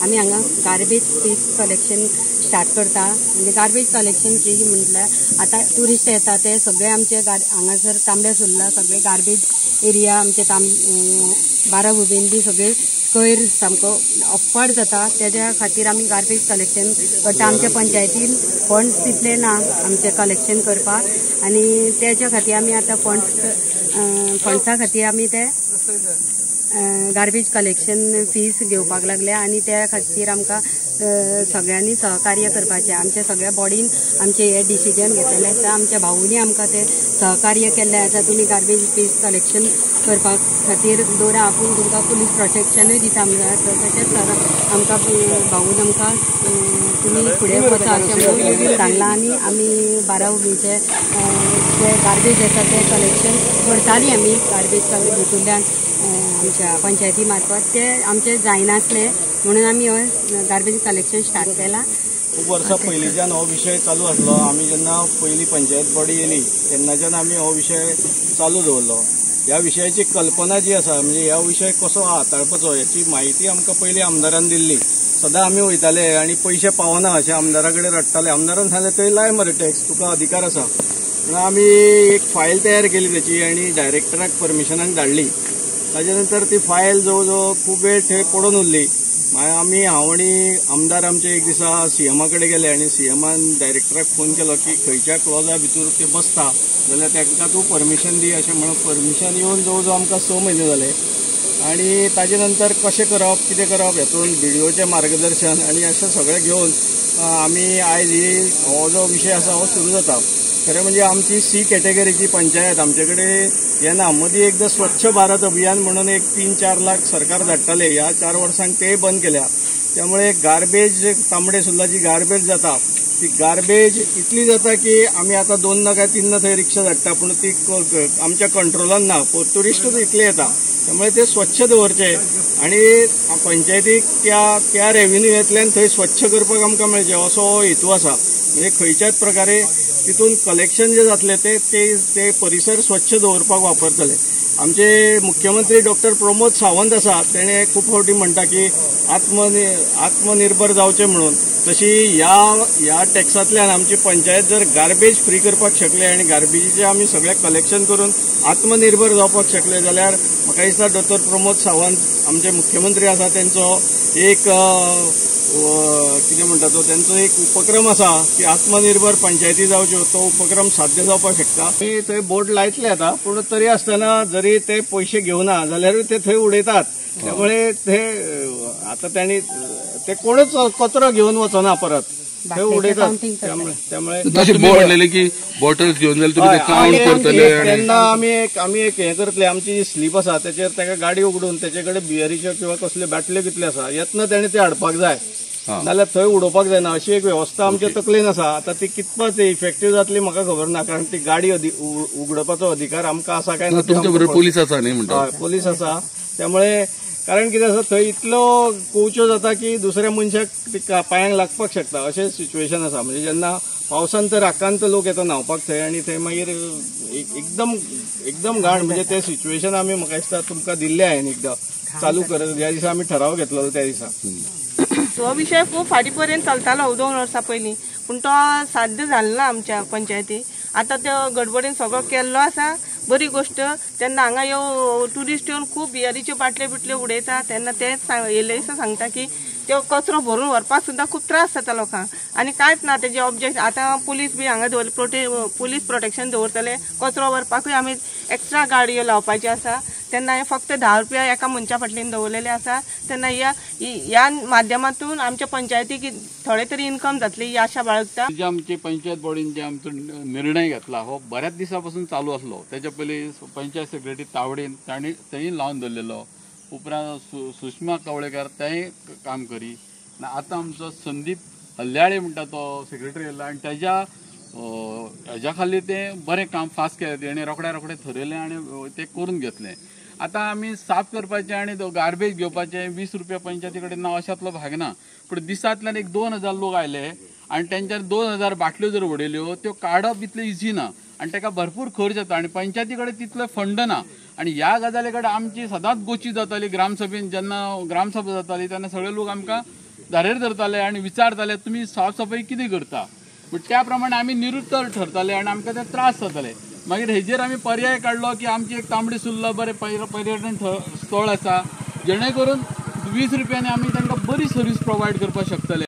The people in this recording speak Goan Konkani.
आमी हांगा गार्बेज फीस कलेक्शन स्टार्ट करता. म्हणजे गार्बेज कलेक्शन फ्री म्हटल्यार आतां ट्युरिस्ट येता ते सगळे आमचे हांगासर तांबड्या सुर्ला सगळे गार्बेज एरिया आमचे बाराबुबेन बी सगळे कोयर सामको अफवाड जाता. तेज्या खातीर आमी गार्बेज कलेक्शन करता. आमच्या पंचायतीन फंड्स तितले ना आमचे कलेक्शन करपाक आनी तेच्या खातीर आमी आतां फंड्सा खातीर आमी ते गार्बेज कलेक्शन फीस घेवपाक लागले आनी त्या खातीर आमकां सगळ्यांनी सहकार्य करपाचें. आमच्या सगळ्या बॉडीन आमचें हें डिसिजन घेतलेलें आसा. आमच्या भाऊनी आमकां तें सहकार्य केल्लें आसा. तुमी गार्बेज फीस कलेक्शन करपा खातीर दवरा, आपूण तुमकां पुलीस प्रोटेक्शनूय दिता आमकां. तशेंच आमकां भाऊन आमकां तुमी फुडें वचा अशें म्हणून सांगलां आनी आमी बाराबुबेचे जे गार्बेज आसा तें कलेक्शन करतालीं. आमी गार्बेज भितूरल्यान आमच्या पंचायती मार्फत ते आमचें जायनासलें म्हणून आमी हो गार्बेज कलेक्शन स्टार्ट केलां. खूब वर्सां पयलींच्यान हो विशय चालू आसलो. आमी जेन्ना पयली पंचायत बॉडी येयली तेन्नाच्यान आमी हो विशय चालू दवरलो. ह्या विशयाची कल्पना जी आसा म्हणजे ह्या विशय कसो हाताळपाचो हेची म्हायती आमकां पयलीं आमदारान दिल्ली. सदां आमी वयताले आनी पयशे पावना अशें आमदारा कडेन रडटाले. आमदारान सांगलें थंय लाय मरे टॅक्स, तुका अधिकार आसा. म्हणून आमी एक फायल तयार केली तेची आनी डायरेक्टराक परमिशनाक धाडली. ताजे नंतर ती फायल जवळ जवळ खूब वेळ थंय पडून उरली. मागीर आमी हांव आनी आमदार आमचे एक दिसा सीएमा कडेन गेले आनी सीएमान डायरेक्टराक फोन केलो की खंयच्या क्लॉजा भितर ते बसता जाल्यार तांकां तूं परमिशन दी अशें म्हणून. परमिशन येवन जवळ जवळ आमकां 6 म्हयने जाले आनी ताजे नंतर कशें करप कितें करप हेतून बीडीओचें मार्गदर्शन आनी अशें सगळें घेवन आमी आयज ही हो जो विशय आसा हो सुरू जाता. खरें म्हणजे आमची सी कॅटेगरीची पंचायत आमचे कडेन येना. मदीं एकदां स्वच्छ भारत अभियान म्हणून एक 3-4 लाख सरकार धाडटाले. ह्या 4 वर्सांक तेय बंद केल्या. त्यामुळे गार्बेज तांबडे सुर्ला जी गार्बेज जाता ती गार्बेज इतली जाता की आमी आतां 2 ना काय 3 ना थंय रिक्षा धाडटा, पूण ती आमच्या कंट्रोलान ना. ट्युरिस्टूच इतले येता, त्यामुळे ते स्वच्छ दवरचे आनी पंचायतीक त्या त्या रेव्हेन्यूंतल्यान थंय स्वच्छ करपाक आमकां मेळचें असो हो हेतू आसा. म्हणजे खंयच्याच प्रकारे तितून कलेक्शन जे जातलें ते ते परिसर स्वच्छ दवरपाक वापरतले. आमचे मुख्यमंत्री डॉक्टर प्रमोद सावंत आसा, तेणे खूब फावटी म्हणटा की आत्मनिर्भर जावचें म्हणून. तशी ह्या ह्या टॅक्सांतल्यान आमची पंचायत जर गार्बेज फ्री करपाक शकले आनी गार्बेजीचें आमी सगळें कलेक्शन करून आत्मनिर्भर जावपाक शकले जाल्यार म्हाका दिसता डॉक्टर प्रमोद सावंत आमचे मुख्यमंत्री आसा तेंचो एक कितें म्हणटा तो तेंचो एक उपक्रम आसा की आत्मनिर्भर पंचायती जावच्यो, तो उपक्रम साध्य जावपाक शकता. आमी थंय बोर्ड लायतले आतां, पूण तरी आसतना जरी ते पयशे घेवना जाल्यारूय ते थंय उडयतात. त्यामुळे ते आतां तांणी ते कोणूच कचरो घेवन वचना परत थंय उडयतात. त्यामुळे म्हणलेले की बॉटल्स घेवन जाल्यार तेन्ना आमी एक हें करतले. आमची जी स्लीप आसा तेचेर ताका गाडी उगडून तेचे कडेन बियरीच्यो किंवा कसल्यो बाटल्यो कितल्यो आसा येतना तेणें ते हाडपाक जाय, नाल्यार थंय उडोवपाक जायना अशी एक वेवस्था आमच्या तकलेन आसा. आतां ती कितपत इफेक्टीव जातली म्हाका खबर ना, कारण ती गाडी उगडपाचो अधिकार आमकां आसा काय ना. पोलीस आसा न्ही म्हणटा, पोलीस आसा. त्यामुळे कारण कितें आसा थंय इतलो कोवच्यो जाता की दुसऱ्या मनशाक पांयांक लागपाक शकता अशें सिच्युएशन आसा. म्हणजे जेन्ना पावसान तर आकांत लोक येता न्हांवपाक थंय आनी थंय मागीर एकदम एकदम घाण. म्हणजे ते सिच्युएशन आमी म्हाका दिसता तुमकां दिल्लें हांवें एकदां चालू कर ज्या दिसा आमी ठराव घेतलो त्या दिसा. हो विशय खूब फाटीं पर्यंत चलतालो 2 वर्सां पयलीं, पूण तो साध्य जालो ना आमच्या पंचायती. आतां त्यो गडबडीन सगळो केल्लो आसा, बरी गोश्ट. तेन्ना हांगा यो ट्युरिस्ट येवन खूब बियरीच्यो बाटल्यो बिटल्यो उडयता तेन्ना ते येयले दिसा सांगता की त्यो कचरो भरून व्हरपाक सुद्दां खूब त्रास जाता लोकांक आनी कांयच ना तेजे ऑब्जेक्ट. आतां पुलीस बी हांगा दवर पुलीस प्रोटेक्शन दवरतले, कचरो व्हरपाकूय आमी एक्स्ट्रा गाडयो लावपाच्यो आसा. तेन्ना हे फक्त 10 रुपया एका मनशा फाटल्यान दवरलेले आसा. तेन्ना ह्या ह्या माध्यमांतून आमच्या पंचायतीक थोडे तरी इन्कम जातली ही आशा बाळगता. जे आमचे पंचायत बॉडीन जे आमचो निर्णय घेतला हो बऱ्याच दिसां पासून चालू आसलो. तेच्या पयलीं पंचायत सेक्रेटरी तावडेन तांणी लावन दवरलेलो, उपरांत सुषमा कवळेकर तेंय काम करी. आतां आमचो संदीप हल्ल्याळे म्हणटा तो सेक्रेटरी येयला आनी तेज्या हेज्या खाली तें बरें काम फास्ट केलें. तेणें रोखड्या रोखडें थरयलें आनी तें करून घेतलें. आतां आमी साफ करपाचें आनी गार्बेज घेवपाचें 20 रुपया पंचायती कडेन ना अशांतलो भाग ना, पूण दिसांतल्यान एक 2000 लोक आयले आनी तेंच्यान 2000 बाटल्यो जर उडयल्यो त्यो काडप इतलें इजी ना आनी ताका भरपूर खर्च जाता आनी पंचायती कडेन तितलो फंड ना. आनी ह्या गजाली कडेन आमची सदांच गोची जाताली. ग्रामसभेन जेन्ना ग्रामसभा जाताली तेन्ना सगळे लोक आमकां धारेर धरताले आनी विचारताले तुमी साफ सफाई कितें करता. पूण त्या प्रमाणे आमी निरुत्तर ठरताले आनी आमकां ते त्रास जाताले. मागीर हेजेर आमी पर्याय काडलो की आमची एक तांबडी सुर्ला बरें पर्यटन स्थळ आसा, जेणे करून 20 रुपयांनी आमी तांकां बरी सर्वीस प्रोवायड करपाक शकतले.